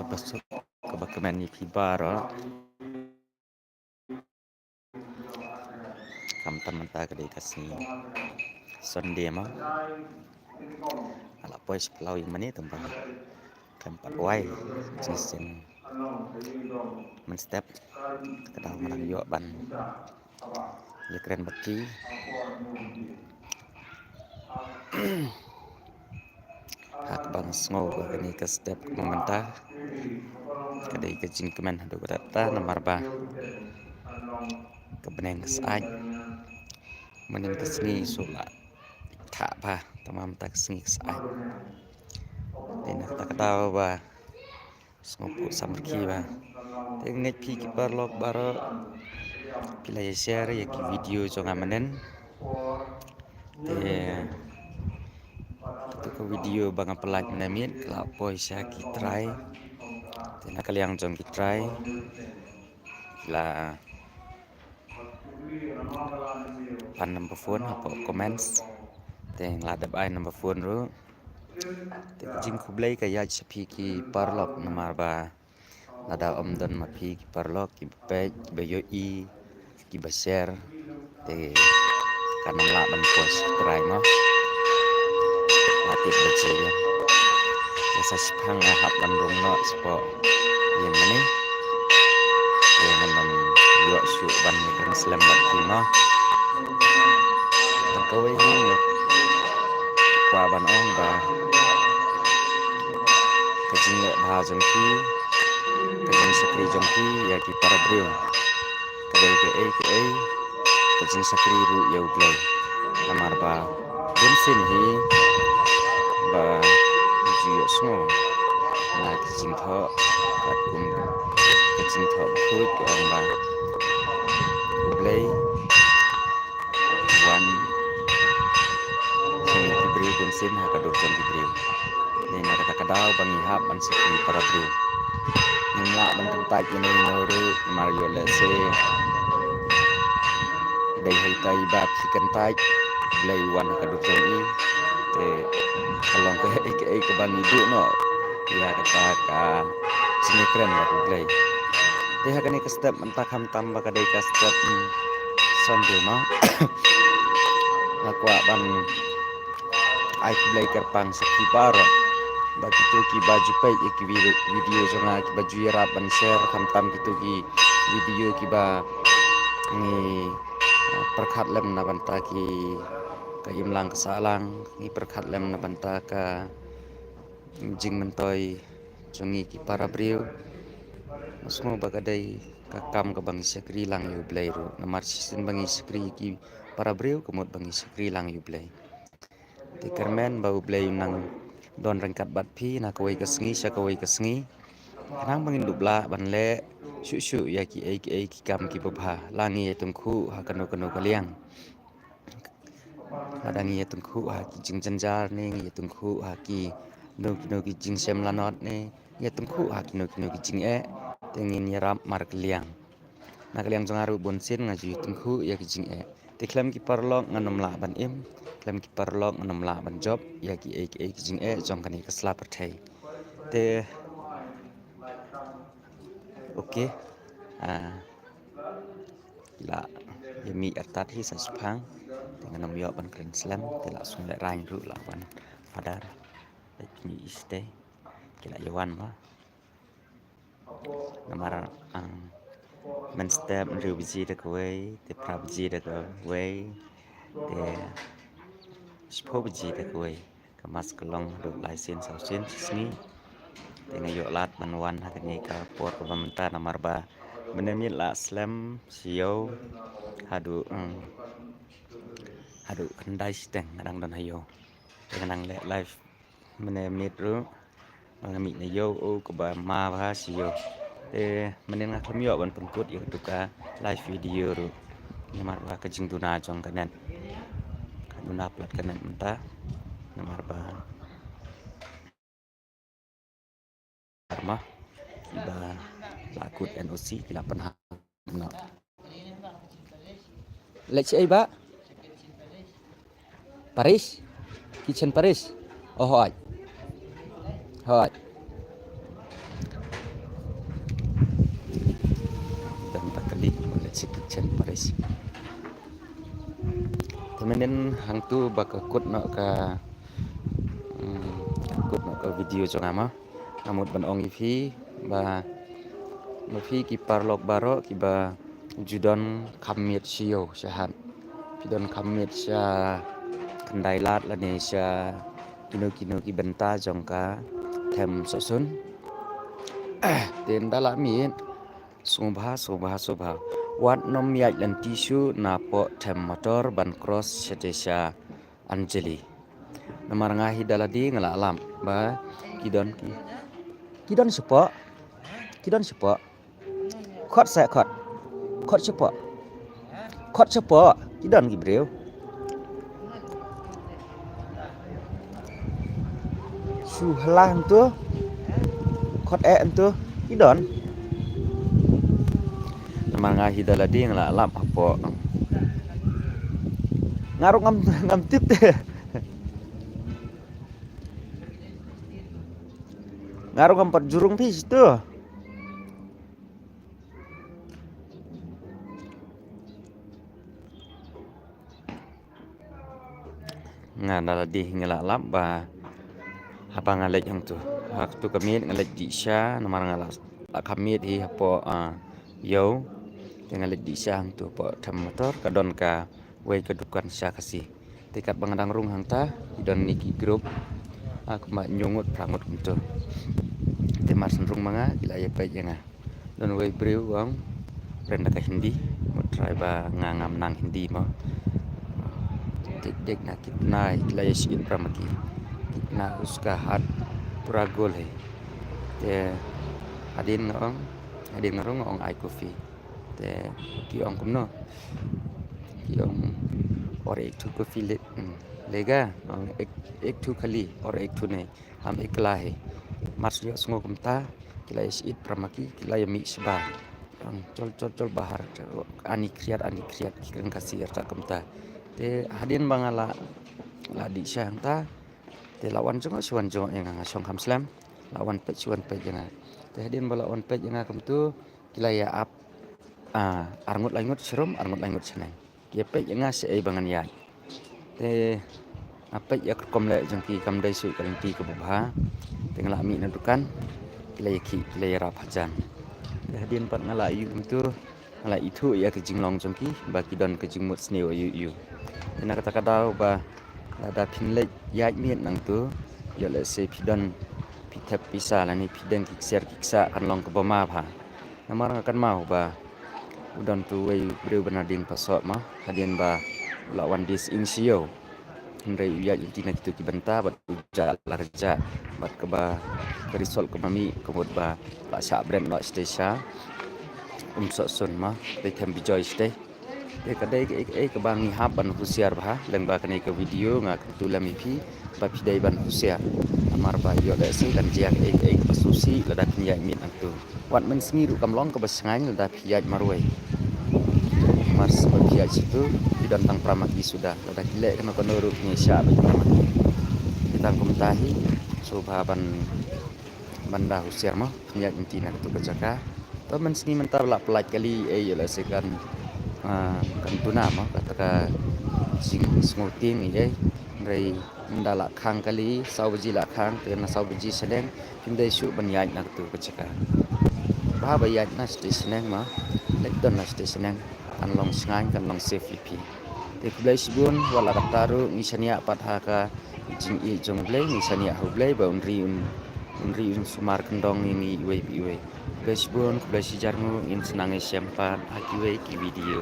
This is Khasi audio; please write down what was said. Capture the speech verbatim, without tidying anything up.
Ba suk kaba kmen ïa phi baroh. Khamtam mynta ka dei ka sngi Sunday mo. Nga la poi sha phyllaw ïing mane tang ba khlem pat wai jingshisien mynstep. Ka daw nga dang ïoh ban ïakren bad phi. Ha kaba nga sngew ba kane ka step mynta ka dei ka jingkmen haduh katta namar ba ka bneng ka syaid. Mynnin ka sngi shu la thah bha, tangba mynta ka sngi ka syaid. Te na kata ka daw ba sngewbha samrkhie bha. Te ngeit phi ki paralok baroh phi la ïa share ïa ki video jong nga mynnin. Te kito ka video ba nga pynlait mynne miet ka la poi sha ki trai. Te na ka liang jong ki trai ki la pan number phone hapoh comments. Te nga la dep ai number phone ruh. Te ka jingkhublei ka ïaid sha phi ki paralok namar ba lada ym don ma phi ki paralok kiba peit, kiba ïohi, kiba share, te kan ym lah ban poi sha ki trai mo. La tip ba jia ïa. Te sa shiphang nga hap ban rung noh shapoh ïing mane. Te ngan ym ïoh shuh ban ïakren slem bad phi mo. Tang kawei hi nga kwah ban ong ba ka jingleh bha jong phi, ka jingshakri jong phi ïa ki para briew ka dei kaei kaei ka jingshakri ruh ïa U Blei. Namar ba bun sien hi ba ngi ju ïohsngew na ki jingthoh katkum ka jingthoh bakhuid ka ong ba U Blei u wan sha ki briew bun sien ha ka dur jong ki briew. Dei na kata ka daw ba ngi hap ban shakri para briew. Ngim lah ban kyntait ïa no ïa no ruh namar ïoh lehse dei ha ita i ba phi kyntait, U Blei u wan ha ka dur jong i. Te ka long kaei kaei kaba ngi duh noh ïa kata ka jingïakren bad U Blei. Te ha kane ka step mynta khamtam ba ka dei ka step, mm, Sunday mo. Nga kwah ban ai khublei kyrpang sha phi baroh ba kito kiba ju peit ïa ki video, video jong nga, kiba ju ïarap ban share, khamtam kito ki video kiba ngi, eh, pyrkhat lem na bynta ki, ka imlang ka sahlang, ngi pyrkhat lem na bynta ka jingmyntoi jong ngi ki para briew. Nga sngew ba ka dei ka kam kaba ngi shakri lang ïa U Blei ruh. Namar shisien ba ngi shakri ïa ki para briew, ka mut ba ngi shakri lang ïa U Blei. Te kyrmen ba U Blei un nang don ryngkat bad phi na kawei ka sngi sha kawei ka sngi. Khnang ba ngin dup lah ban leh shuh shuh ïa kiei kiei ki kam kiba bha. La ngi ïatyngkhuh ha kano kano ka liang. Lada ngi ïatyngkhuh ha ki jingjynjar ne ngi ïatyngkhuh ha kino kino ki jingshem lanot ne ngi ïatyngkhuh ha kino kino ki jingeh, te ngin ïarap markylliang. Na ka liang jong nga ruh bun sien nga ju ïatyngkhuh ïa ki jingeh. Te khlem ki paralok ngan ym lah ban im, khlem ki paralok ngan ym lah ban jop ïa kiei kiei ki jingeh jong kane ka sla pyrthei. Te, okay. Ah, ki la ïa mih artat hi sa shiphang. Te ngan ym ïoh ban kren slem, te la sngewlehrain ruh la wan Father. Te ki mih iste ki la ïa wan ma. Namar, ah, mynstep hynriew baje da kawei, te phra baje da kawei, te shiphew baje da kawei. Ka mass ka long haduh lai sien saw sien shi sngi. Te nga ïoh lad ban wan ha kane ka por kaba mynta namar ba mynne miet la slem sha ïew haduh, mm, haduh khyndai shiteng nga dang don ha ïew. Te nga dang leh live mynne miet ruh ba nga mih na ïew, oh, kaba ma bha sha ïew. Te mynnin nga khlem ïoh ban pynkut ïa katu ka live video ruh namar ba ka jingduna jong ka net, ka duna palat ka net mynta namar ba Karma, kiba la kut N O C, ki la pynhap noh. Leit shaei ba? Parish? Kitchen Parish? Oh, hooid. Hooid. Ten Paris. Te mynnin hangtu ba ka kut noh ka, hmm, kut noh ka video jong nga ma. Nga mut ban ong ïa phi ba, ba phi ki paralok baroh kiba ju don kham miet sha ïew sha hat, phi don kham miet sha khyndai lad lane sha kino kino ki bynta jong ka them sohsun. Te ynda la miet, sngewbha, sngewbha, sngewbha, wat nym ïaid lynti shuh napoh them motor ban cross shatei sha Anjali. Namar nga hi da lade nga la lap ba ki don ki, ki don shapoh, ki don shapoh. Khot seh, khot. Khot shapoh. Khot shapoh. Ki don ki briew. Shu hla hangtu. Khot eh hangtu. Ki don. Namar nga hi da lade nga la lap hapoh. Nga ruh ngam, ngam tip te. Nga ruh ngam pat ju rung phi shitu. Nga da lade nga la lap ba haba nga leit hangtu, hangtu ka miet nga leit dih sha, namar nga la, la kham miet hi hapoh, ah, ïew. Te nga leit dih sha hangtu hapoh them motor, ka don kawei ka dukan sha Khasi. Te katba nga dang rung hangta, ki don ne ki group, ah, kumba hynñiew ngut phra ngut kumto. Te mar shen rung ma nga, ki la ïa peit ïa nga. Don uwei u briew u ong, pyrshah da ka Hindi, mut trai ba nga ngam nang Hindi mo. Dekh dekh na kitna hai, ki la ïa shait para ma ki. Kitna uska haath pura gol hai. Te hadien nga ong, hadien nga rung nga ong ai coffee. Te ki ong kumno? Ki ong, aur ek thu coffee le, hmm, lega? Nga ong ek, ek thu khali, aur ek thu nahi. Hum ekla hai. Mar shu ïohsngew kumta, ki la ïa shait para ma ki, ki la ïa mih shabar. Ong chol chol chol bahar, ani khriat, ani khriat, ki kren Khasi artat kumta. Te hadien ba nga la, la dih sha hangta, te la wan jngoh shu wan jngoh ïa nga, nga shong kham slem. La wan peit shu wan peit ïa nga. Te hadien ba la wan peit ïa nga kumtu, ki la ïa ap, ah, ar ngut lai ngut sharum, ar ngut lai ngut shaneng. Ki ïa peit ïa nga shaei ba ngan ïaid. Te nga peit ïa ka rukom leh jong ki kam dei shuh ka lynti kaba bha. Te nga la mih na dukan, ki la ïa khih, ki la ïa rah hajan. Te hadien pat nga la ïoh kumtu, nga la ithuh ïa ka jinglong jong ki ba ki don ka jingmut sniew ïa u. Te na kata ka daw ba lada phin leit ïaid miet nangtu, ïoh lehse phi don, phi thep pisa lane phi don ki ksiar ki ksah, kan long kaba ma bha. Namar nga kynmaw ba u don tu uwei u briew ba na dieng pasoh ma, hadien ba u la wan die sying sha ïew. Hynrei u ïaid lynti na kitu ki bynta bad u jah la kjah, bad kaba ka result kaba mih ka mut ba la shah bret noh shatei sha Umsohsun ma, dei them Bijoy shatei. Te ka dei kaei kaei kaba ngi hap ban husiar bha, lyngba kane ka video nga kyntu lem ïa phi ba phi dei ban husiar. Namar ba ïoh lehse kan jia kaei kaei kaba sngewsih lada phin ïaid miet nangtu. Wat mynsngi ruh kam long kaba shngaiñ lada phi ïaid marwei. Mar shu ba phi ïaid shitu, phi don tang para ma ki suda. Lada ki leh kano kano ruh phin ïa shah beit para ma ki. Te tang kumta hi, sngewbha ban, ban da husiar mo, phin ïaid lynti na katu ka jaka. To mynsngi mynta ba la pynlait kali ei, ïoh lehse kan, ah, kan duna mo, kata ka jingsngewtieng ei ei. Hynrei ynda la khang kali, saw baji la khang, te na saw baji shaneng, phim dei shuh ban ïaid na katu ka jaka. Bha ba ïaid na shatei shaneng ma, leit don na shatei shaneng, kan long shngaiñ, kan long safe ïa phi. Te khublei shibun, wat la katta ruh, ngi shaniah pat ha ka jingïeit jong U Blei, ngi shaniah ha U Blei, ba un ri un, un ri un sumar kyndong ïa ngi iwei pa iwei. Khublei shibun, khublei shihajar nguh, ngin sa nang ïashem pat ha kiwei ki video.